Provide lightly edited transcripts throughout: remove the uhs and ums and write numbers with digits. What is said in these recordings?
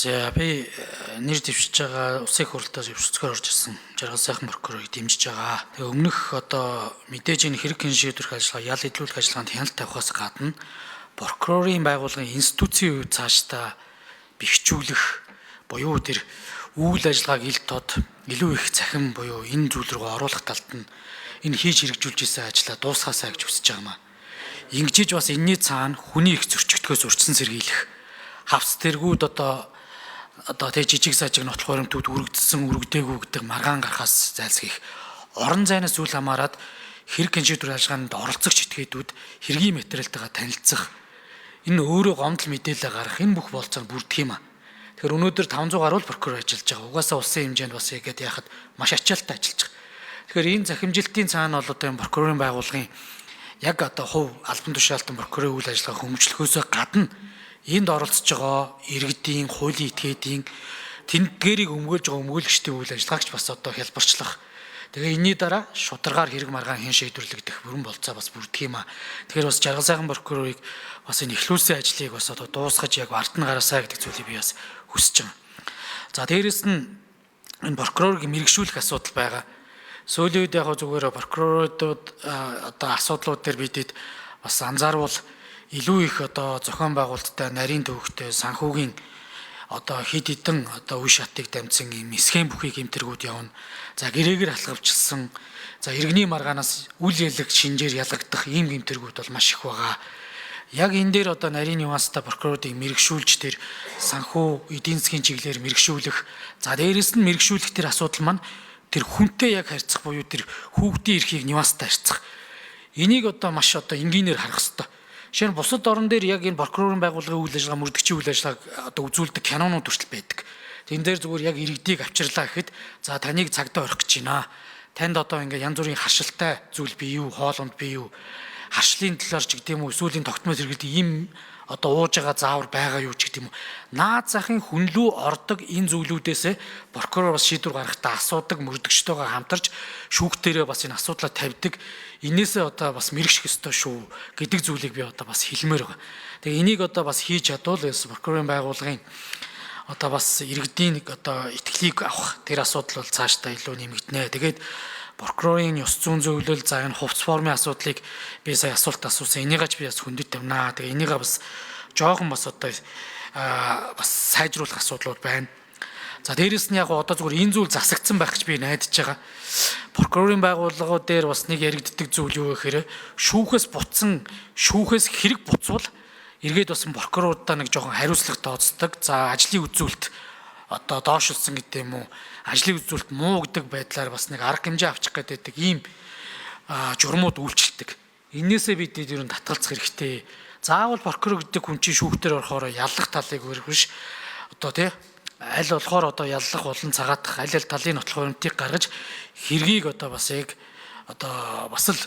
За би нэр дэвшиж байгаа улсын их хурлаас өвсцгөр орж ирсэн Жаргалсайхан прокурорыг дэмжиж байгаа. Тэгээ өмнөх одоо мэдээж энэ хэрэг хэн шийдвэрлэх ажиллагаа, ял хэдлүүлэх ажиллагаанд хяналт тавихаас гадна прокурорын байгууллагын институцийн хувьд цаашдаа бэхжүүлэх буюу тэр үйл ажиллагааг ил тод илүү их цахим буюу энэ зүйл рүү оруулах талд нь энэ хийж хэрэгжүүлж исэн ажлаа дуусгаасаа гэж хүсэж байгаа юм аа. Ингэжиж бас энэний цаана хүний их зөрчигдөхөөс урьдчилан сэргийлэх хавц тэргүүд одоо тэг жижиг сажиг нотлох баримтууд үргэлжсэн үргэлдээгүй гэдэг маргаан гарахаас зайлсхийх орон зайнаас үл хамааран хэрэг хэн шийдвэр ажиллагаанд оролцогч этгээдүүд хэргийн материалтайгаа танилцах энэ өөрөө гомдол мэдээлэл гаргах энэ бүх болцоо бүрдэх юм а. Тэгэхээр өнөөдөр 500 гаруй прокурор ажиллаж байгаа. Угаасаа улсын хэмжээнд бас игээд яхад маш ачаалттай ажиллаж байгаа. Тэгэхээр энэ захимжилтын цаана бол одоо энэ прокурорын байгууллагын яг одоо хувь албан тушаалтан прокурорын үйл ажиллагаа хөгжлөхөөсөө гадна энд оролцож байгаа иргэдийн, хуулийн этгээдийн тэндгэрийг өмгөөлж байгаа өмгөөлөгчдийн үйл ажиллагаагч бас одоо хялбарчлах. Тэгээ энэний дараа шударгаар хэрэг маргаан хэн шийдвэрлэгдэх бүрэн болцоо бас бүрдэх юм а. Тэгэхээр бас Жаргалсайхан прокурорыг бас энэ эхлүүлсэн ажлыг бас одоо дуусгаж яг ард нь гараасаа гэдэг зүйлийг би бас хүсэж байгаа. За дээрэс нь энэ прокурорыг мэрэгшүүлэх асуудал байгаа. Сүүлийн үед яг зүгээр прокурорууд одоо асуудлууд дээр бидэд бас анзаарвал илүү их одоо зохион байгуулалттай нарийн төвөгтэй санхүүгийн одоо хид хідэн одоо үе шатыг дамжсан ийм схем бүхий гэмтэргүүд явна. За гэрээгээр халахвчилсан за иргэний маргаанаас үл ялэг шинжээр ялгагдах ийм гэмтэргүүд бол маш их байгаа. Яг энэ дээр одоо нарийн нюанстай прокуроруудыг мэрэгшүүлж тэр санхүү эдийн засгийн чиглэлээр мэрэгшүүлэх. За дээрэс нь мэрэгшүүлэх тэр асуудал маань тэр хүнтэй яг харьцах буюу тэр хүүхдийн эрхийг нюанстай харьцах. Энийг одоо маш одоо энгийнээр харах хэрэгтэй. Жишээ нь бусад орн дээр яг энэ прокурорын байгууллагын үйл ажиллагаа, мөрдөгчийн үйл ажиллагааг одоо үзүүлдэг кинонууд хүртэл байдаг. Тэн дээр зүгээр яг иргэдийг авчирлаа гэхэд за таныг цагдаа орох гэж байна. Танд одоо ингээ янз бүрийн харшилтай зүйл бий юу, хоолунд бий юу, харшлын талаар ч гэдэм үү, эсвэл энэ тогтмол хэрэглэдэг ийм одоо ууж байгаа заавар байгаа юу ч гэдэм үү. Наад захын хүн лүү ордог энэ зүйлүүдээс прокурор бас шийдвэр гаргахдаа асуудаг, мөрдөгчтэйгээ хамтарч шүүхтэрээ бас энэ асуудлаа тавьдаг. Энээсээ одоо бас мэрэгших ёстой шүү гэдэг зүйлийг би одоо бас хэлмээр байгаа. Тэгээ энийг одоо бас хийж чадвал прокурорын байгууллагын одоо бас иргэдийн одоо итгэлийг авах тэр асуудал бол цаашдаа илүү нэмэгдэнэ. Тэгээд прокурорын ёс зүйн зөвлөл за энэ хувц формын асуудлыг би сая асуулт асуусан. Энийгээ ч би бас хөндөд тавина. Тэгээ энийгээ бас жоохон бас одоо бас сайжруулах асуудлууд байна. За дээрэс нь яг одоо зүгээр энэ зүйл засагдсан байх гэж би найдаж байгаа. Прокурорын байгууллагууд дээр бас нэг яригддаг зүйл юу гэхээр шүүхээс бутсан, шүүхээс хэрэг буцвал эргээд бас прокурорудаа нэг жоохон хариуцлага тооцдог. За ажлын үзүүлэлт одоо доошилсан гэдэг юм уу? Ажлын үзүүлэлт муу гэдэг байдлаар бас нэг арга хэмжээ авчих гэдэг ийм журмууд үйлчилдэг. Эннээсээ бид ер нь татгалзах хэрэгтэй. Заавал прокурор гэдэг хүн чинь шүүхтэр орохоор яллах талыг өрөх биш. Одоо тий аль болохоор одоо яллах болон цагаатах аль аль талын нотлох баримтыг гаргаж хэргийг одоо бас яг одоо бас л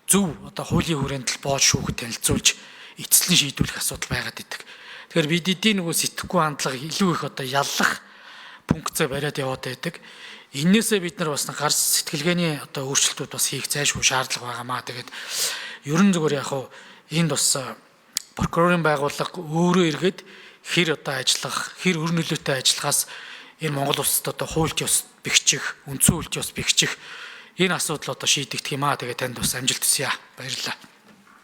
зөв одоо хуулийн хүрээнд л боож шүүхэд танилцуулж эцэслэн шийдвэрлэх асуудал байгаад идэг. Тэгэхээр бид эдийн нөгөө сэтгэхгүй хандлага илүү их одоо яллах пункцээ бариад яваад байдаг. Эннээсээ бид нар бас гарц сэтгэлгээний одоо өөрчлөлтүүд бас хийх зайлшгүй шаардлага байгаамаа. Тэгээд ерөн зүгээр яг хуу энд бас прокурорын байгууллага өөрөө эргээд хэр одоо ажиллах, хэр өр нөлөөтэй ажиллахаас энэ Монгол улсад одоо хуульч ёс бэхжих, үндсэн хуульч ёс бэхжих энэ асуудал одоо шийдэгдэх юм аа. Тэгээд танд бас амжилт хүсье. Баярлалаа.